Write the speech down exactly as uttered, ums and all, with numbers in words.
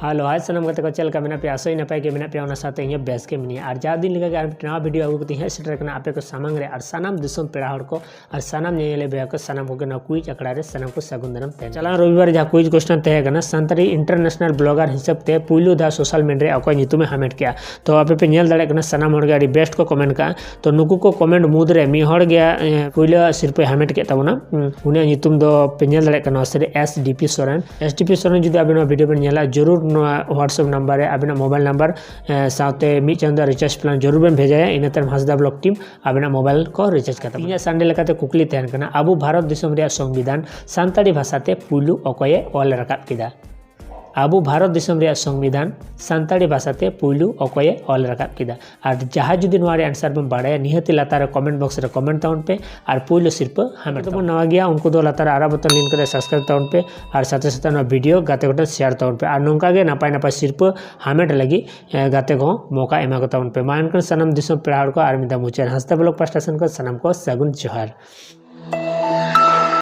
Hello, hi ᱥᱟᱱᱟᱢ ᱜᱟᱛᱮ ᱠᱚ, ᱪᱮᱫ ᱞᱮᱠᱟ ᱢᱮᱱᱟᱜ ᱯᱮᱭᱟ? ᱟᱥᱚᱜ ᱟᱹᱧ ᱱᱟᱯᱟᱭ ᱜᱮ ᱢᱮᱱᱟᱜ ᱯᱮᱭᱟ, ᱚᱱᱟ ᱥᱟᱶᱛᱮ ᱤᱧ ᱦᱚᱸ ᱵᱮᱥ ᱜᱮ ᱢᱤᱱᱟᱹᱧᱟ᱾ ᱟᱨ ᱡᱟᱣ ᱫᱤᱱ ᱞᱮᱠᱟ ᱜᱮ ᱟᱨ ᱢᱤᱫᱴᱮᱱ ᱱᱟᱣᱟ video ᱟᱹᱜᱩ ᱠᱟᱛᱮ ᱤᱧ ᱦᱮᱡ ᱥᱮᱴᱮᱨ ᱟᱠᱟᱱᱟ ᱟᱯᱮ ᱠᱚ ᱥᱟᱢᱟᱝ ᱨᱮ᱾ ᱟᱨ ᱥᱟᱱᱟᱢ ᱫᱤᱥᱚᱢ ᱯᱮᱲᱟ ᱦᱚᱲ ᱠᱚ ᱟᱨ ᱥᱟᱱᱟᱢ ᱧᱮᱧᱮᱞᱤᱭᱟᱹ ᱵᱚᱭᱦᱟ ᱠᱚ ᱥᱟᱱᱟᱢ ᱠᱚᱜᱮ ᱱᱚᱣᱟ quiz ᱟᱠᱷᱲᱟ ᱨᱮ ᱥᱟᱱᱟᱢ ᱠᱚ ᱥᱟᱹᱜᱩᱱ ᱫᱟᱨᱟᱢ ᱛᱟᱦᱮᱱ᱾ ᱪᱟᱞᱟᱣ ᱨᱚᱵᱤᱵᱟᱨ ᱡᱟᱦᱟᱸ quiz question ᱛᱟᱦᱮᱸ ᱠᱟᱱᱟ, ᱥᱟᱱᱛᱟᱲᱤ international blogger ᱦᱤᱥᱟᱹᱵ ᱛᱮ ᱯᱩᱭᱞᱩ ᱫᱷᱟᱣ social media ᱨᱮ ᱚᱠᱚᱭ ᱧᱩᱛᱩᱢᱮ ᱦᱟᱢᱮᱴ ᱠᱮᱜᱼᱟ? ᱛᱚ ᱟᱯᱮ ᱯᱮ ᱧᱮᱞ ᱫᱟᱲᱮᱭᱟᱜ ᱠᱟᱱᱟ, ᱥᱟᱱᱟᱢ ᱦᱚᱲ ᱜᱮ ᱟᱹᱰᱤ best ᱠᱚ comment ᱠᱟᱜᱼᱟ᱾ ᱛᱚ ᱱᱩᱠᱩ ᱠᱚ comment ᱢᱩᱫᱽ ᱨᱮ ᱢᱤᱫ ᱦᱚᱲ ᱜᱮ, ᱮ, ᱯᱩᱭᱞᱩ ᱥᱤᱨᱯᱟᱹᱭ ᱦᱟᱢᱮᱴ ᱠᱮᱫ ᱛᱟᱵᱚᱱᱟ᱾ ᱦᱩᱸ, ᱩᱱᱤᱭᱟᱜ ᱧᱩᱛᱩᱢ ᱫᱚ ᱯᱮ ᱧᱮᱞ ᱫᱟᱲᱮᱭᱟᱜ ᱠᱟᱱᱟ ᱱᱚᱣᱟ ᱥᱮ ᱨᱮ, S D P Soren. S D P Soren, ᱡᱩᱫᱤ ᱟᱵᱮᱱ ᱱᱚᱣᱟ video ᱵᱮᱱ ᱧᱮᱞᱟ, ᱡᱚᱨᱩᱨ ᱱᱚᱣᱟ WhatsApp number ᱨᱮ ᱟᱵᱮᱱᱟᱜ mobile number, ᱮ, ᱥᱟᱶᱛᱮ ᱢᱤᱫ ᱪᱟᱸᱫᱳ recharge plan ᱡᱚᱨᱩᱨ ᱵᱮᱱ ᱵᱷᱮᱡᱟᱭᱟ᱾ ᱤᱱᱟᱹ ᱛᱟᱭᱚᱢ ᱦᱟᱸᱥᱫᱟ vlog team ᱟᱵᱮᱱᱟᱜ mobile ᱠᱚ recharge ᱠᱟᱛᱟ ᱵᱚᱱᱟ᱾ ᱤᱧᱟᱹᱜ Sunday ᱞᱮᱠᱟᱛᱮ ᱠᱩᱠᱞᱤ ᱛᱟᱦᱮᱱ ᱠᱟᱱᱟ, ᱟᱵᱚ ᱵᱷᱟᱨᱚᱛ ᱫᱤᱥᱚᱢ ᱨᱮᱭᱟᱜ ᱥᱚᱝᱵᱤᱫᱷᱟᱱ ᱥᱟᱱᱛᱟᱲᱤ ᱵᱷᱟᱥᱟᱛᱮ ᱯᱩᱭᱞᱩ ᱚᱠᱚᱭᱮ ᱚᱞ ᱨᱟᱠᱟᱵ ᱠᱮᱫᱟ? ᱟᱵᱚ ᱵᱷᱟᱨᱚᱛ ᱫᱤᱥᱚᱢ ᱨᱮᱭᱟᱜ ᱥᱚᱝᱵᱤᱫᱷᱟᱱ ᱥᱟᱱᱛᱟᱲᱤ ᱵᱷᱟᱥᱟᱛᱮ ᱯᱩᱭᱞᱩ ᱚᱠᱚᱭᱮ ᱚᱞ ᱨᱟᱠᱟᱵ ᱠᱮᱫᱟ? ᱟᱨ ᱡᱟᱦᱟᱸᱭ ᱡᱩᱫᱤ ᱱᱚᱣᱟ ᱨᱮᱭᱟᱜ answer ᱵᱚᱱ ᱵᱟᱲᱟᱭᱟ, ᱱᱤᱦᱟᱹᱛᱤ ᱞᱟᱛᱟᱨ ᱨᱮ comment box ᱨᱮ comment ᱛᱟᱵᱚᱱ ᱯᱮ ᱟᱨ ᱯᱩᱭᱞᱩ ᱥᱤᱨᱯᱟᱹ ᱦᱟᱢᱮᱴ ᱛᱟᱵᱚᱱ᱾ ᱱᱟᱣᱟ ᱜᱮᱭᱟ, ᱩᱱᱠᱩ ᱫᱚ ᱞᱟᱛᱟᱨ ᱨᱮ ᱟᱨᱟᱜ button link ᱨᱮ subscribe ᱛᱟᱵᱚᱱ ᱯᱮ ᱟᱨ ᱥᱟᱛᱷᱮ ᱥᱟᱛᱷᱮ ᱱᱚᱣᱟ video ᱜᱟᱛᱮ ᱠᱚᱴᱷᱮᱱ share ᱛᱟᱵᱚᱱ ᱯᱮ᱾ ᱟᱨ ᱱᱚᱝᱠᱟ ᱜᱮ ᱱᱟᱯᱟᱭ ᱱᱟᱯᱟᱭ ᱥᱤᱨᱯᱟᱹ ᱦᱟᱢᱮᱴ ᱞᱟᱹᱜᱤᱫ, ᱮ, ᱜᱟᱛᱮ ᱠᱚᱦᱚᱸ ᱢᱚᱠᱟ ᱮᱢᱟ ᱠᱚ ᱛᱟᱵᱚᱱ ᱯᱮ᱾ ᱢᱟ ᱮᱱᱠᱷᱟᱱ ᱥᱟᱱᱟᱢ ᱫᱤᱥᱚᱢ ᱯᱮᱲᱟ ᱦᱚᱲ ᱠᱚ ᱟᱨ ᱢᱤᱫ ᱫᱷᱟᱣ ᱢᱩᱪᱟᱹᱫ ᱦᱟᱸᱥᱫᱟ vlog ᱯᱟᱦᱴᱟ ᱥᱮᱱ ᱠᱷᱚᱱ ᱥᱟᱱᱟᱢ ᱠᱚ ᱥᱟᱹᱜᱩᱱ ᱡᱚᱦᱟᱨ᱾